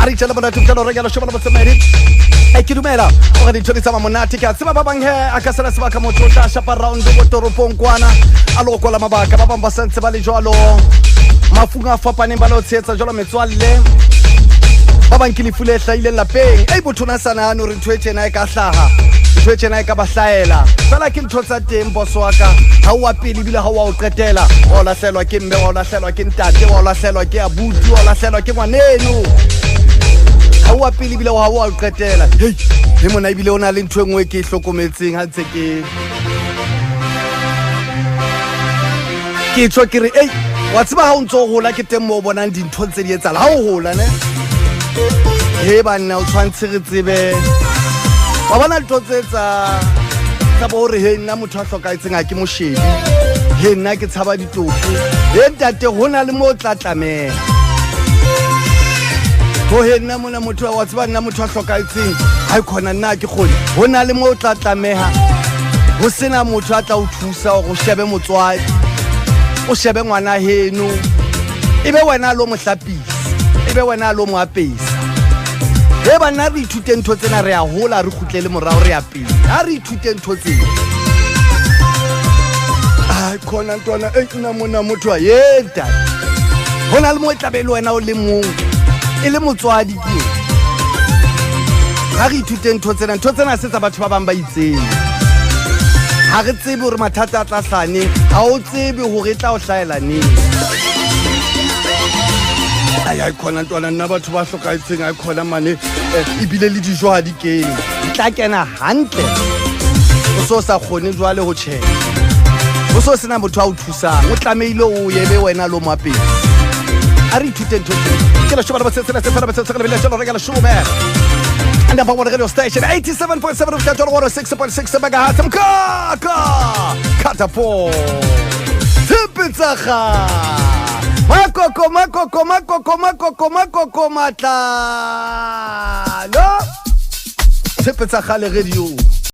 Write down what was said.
re itšele monate bjalo re ke leshome le motsemedi. E ke dumela gore dintho di tsamaya monate. Ke a tseba ba bang he a ka sena sebaka motho o tla shapa round mo toropong kwana a lo kwala mabaka. Ba bang ba santse ba le jwalo mafung a fapaneng ba lo tshehetsa jwalo metswalle. Ba bang ke lefu le hlahileng lapeng. Ei motho o na sa nahane hore ntho e tjena e ka hlaha, ntho e tjena e ka ba hlahela. Fela ke ntho tsa teng boss wa ka. Ha o wa pele ebile ha o wa o qetela. Wa o lahlehelwa ke mme, wa o lahlehelwa ke ntate, wa o lahlehelwa ke abuti, wa o lahlehelwa ke ngwaneno. Ha o wa pele ebile ha o wa o qetela. Hei, he mona ebile o na le ntho e nngwe ke e hlokometseng ha ntse ke ke tjho ke re ei wa tseba ha o ntso hola ke teng moo o bonang dintho ntse di etsahala ha o hola ne. He banna o tshwantshe re tsebe wa bona ntho tse tsa tsa bo hore he nna motho a hlokahetseng ha ke moshebi, he nna ke tshaba ditopo, he ntate ho na le mo tla tlameha ho he nna mona motho wa tseba nna motho a hlokahetseng ha e khona nna ke kgone ho na le mo tla tlameha ho sena motho a tla o thusa hore o shebe motswadi, o shebe ngwana heno, ebe wena a lo mo hlapisa, ebe wena a lo mo apesa. He banna re ithute ntho tsena, re a hola re kgutlele morao re ya pele. Ha re ithute ntho tsena. Ai khona ntwana e nna mona motho a ye ntate. Ho na le mo e tlabe le wena o le mong e le motswadi ke eo. Ha re ithute ntho tsena, ntho tsena se tsa batho ba bang ba itseng. Ha re tsebe hore mathata a tla hlaha neng, ha o tsebe hore e tla o hlahela neng. Ai ai khona ntwana nna batho ba hlokahetseng ai khona mane ebile le dijo ha di kene. Di tla kena hantle. O so sa kgone jwale ho tjhela. O so sena motho a o thusang. O tlamehile o ye be wena lo mo apesa. A re ithute ntho tsena. Ke leshome le botshetshela se fela botshetshela le bile re ka leshome. Number one radio station 87.7 of 106.6 megahertz. Mkaka Catapult. Tshepe tsa Makoko makoko makoko makoko makoko matlalo. Tshepe tsa kgale radio.